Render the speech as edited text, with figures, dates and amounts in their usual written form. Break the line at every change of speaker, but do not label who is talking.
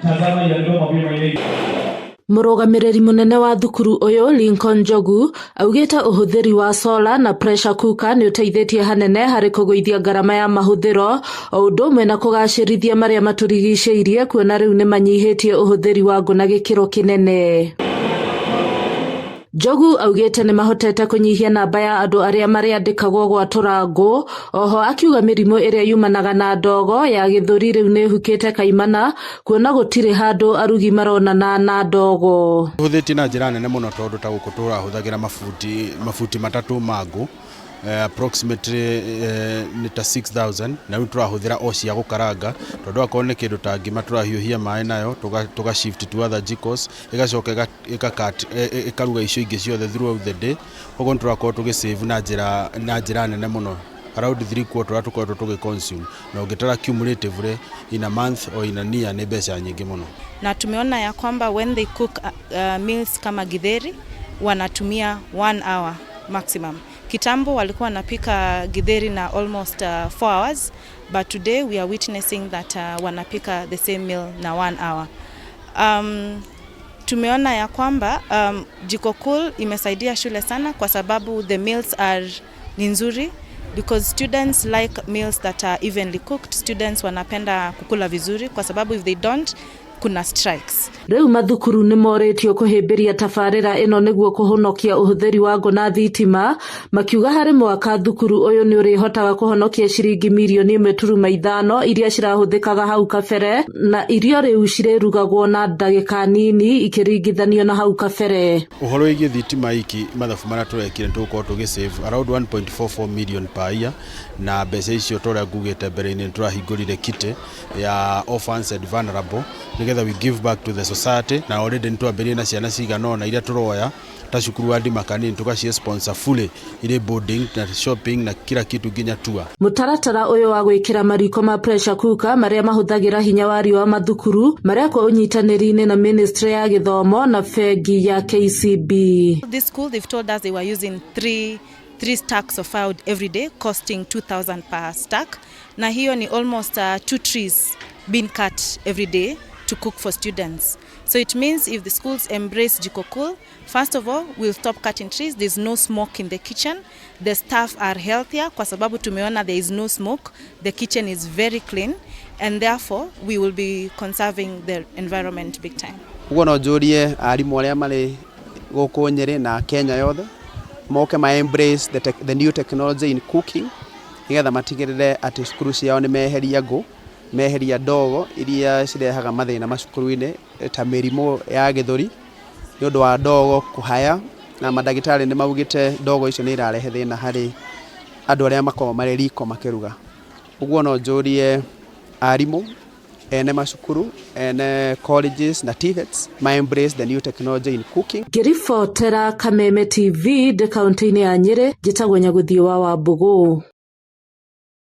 Tazama yaliyomo vyema.
Mũrũgamĩrĩri mũnene wa thukuru ũyũ Lincoln Njogu augĩte ũhũthĩri wa solar na pressure cooker nĩũteithĩtie hanene harĩ kũgũithia ngarama ya mahũthĩro o ũndũ ũmwe na kũgacĩrithia marĩa matũrigicĩirie kuona rĩu nĩmanyihĩtie ũhũthĩri wa ngũ na gĩkĩro kĩnene. Njogu augĩte nĩmahotete kũnyihia namba ya andũ arĩa marĩandĩkagwo gwatũra ngũ oho akiuga mĩrimũ ĩrĩa yumanaga na ndogo ya gĩthũri rĩu nĩĩhukĩte kaimana kuona gũtirĩ handũ arugi maronana na ndogo.
Hũthĩtie na njĩra nene mũno tondũ ta gũkũ tũrahũthagĩra mabuti 3 ma ngũ, approximately nĩ ta 6000, na rĩu tũrahũthĩra o cia gũkaranga tondũ akorwo nĩ kĩndũ ta ngima tũrahiũhia maĩ nayo tũga shift to other jikos, ĩgacoka ĩkaruga icio ingĩ ciothe throughout the day. Koguo nĩ tũrakorwo tũgĩ save na njĩra nene mũno, around 3/4 ũrĩa tũkoretwo tũgĩ consume, na ũngĩtara cumulatively in a month or in a year nĩ mbeca nyingĩ mũno.
Na tumeona ya kwamba when they cook meals kama githeri, wanatumia 1 hour maximum. Kitambo walikuwa wanapika githeri na almost 4 hours, but today we are witnessing that wanapika the same meal na 1 hour. Tumeona ya kwamba Jiko Cool imesaidia shule sana kwa sababu the meals are ni nzuri because students like meals that are evenly cooked. Students wanapenda kukula vizuri kwa sababu if they don't, kuna strikes.
Rĩu mathukuru nĩmorĩtio kũhĩmbĩria tabarĩra ĩno nĩguo kũhonokia ũhũthĩri wa ngũ na thitima, makiuga harĩ mwaka thukuru ũyũ nĩũrĩhotaga kũhonokia ciringi mirioni 1.5 iria cirahũthĩkaga hau kabere, na irio rĩu cirĩrugagwo na ndagĩka nini ikĩringithanio na hau kabere.
Ũhoro wĩgiĩ thitima, iki mathabu marĩa tũrekire, nĩ tũgũkorwo tũgĩ save around 1.44 million per year, na mbeca icio, ta ũrĩa ngugĩte mbere-inĩ, nĩ tũrahingũrire kitty ya orphans and vulnerable nĩgetha we give back to the society, na already nĩ twambĩrĩrie na ciana cigana ũna iria tũroya ta cukuru wa Ndimakanini, tũgacie sponsor fully irĩ boarding na shopping na kila kitu nginya tour.
Mũtaratara ũyũ wa gwĩkĩra mariko ma pressure cooker marĩa mahũthagĩra hinya wa riũa mathukuru marekwo ũnyitanĩri-inĩ na Ministry ya Gĩthomo na bengi ya KCB.
This school, they've told us they were using three stacks of firewood every day, costing 2000 per stack, na hiyo ni almost two trees being cut every day to cook for students. So it means if the schools embrace Jiko Cool, first of all, we'll stop cutting trees. There's no smoke in the kitchen. The staff are healthier kwa sababu tumeona there is no smoke. The kitchen is very clean and therefore we will be conserving the environment big time.
Ũguo no njũrie arimũ arĩa marĩ gũkũ Nyĩrĩ na Kenya yothe moke ma embrace the new technology in cooking nĩgetha matigĩrĩre atĩ cukuru ciao nĩ meheria ngũ, meheria ndogo iria cirehaga mathĩna macukuru-inĩ ta mĩrimũ ya gĩthũri nĩ ũndũ wa ndogo kũhaya, na mandagĩtarĩ nĩ maugĩte ndogo icio nĩ irarehe thĩna harĩ andũ arĩa makoragwo marĩ riko makĩruga. Ũguo no njũrie arimũ ene macukuru, ene colleges na TVETs ma embrace the new technology in cooking.
Ngĩribotera Kameme TV ndĩ kaunti-inĩ ya Nyĩrĩ, njĩtagwo Nyagũthiĩ wa Wambũgũ.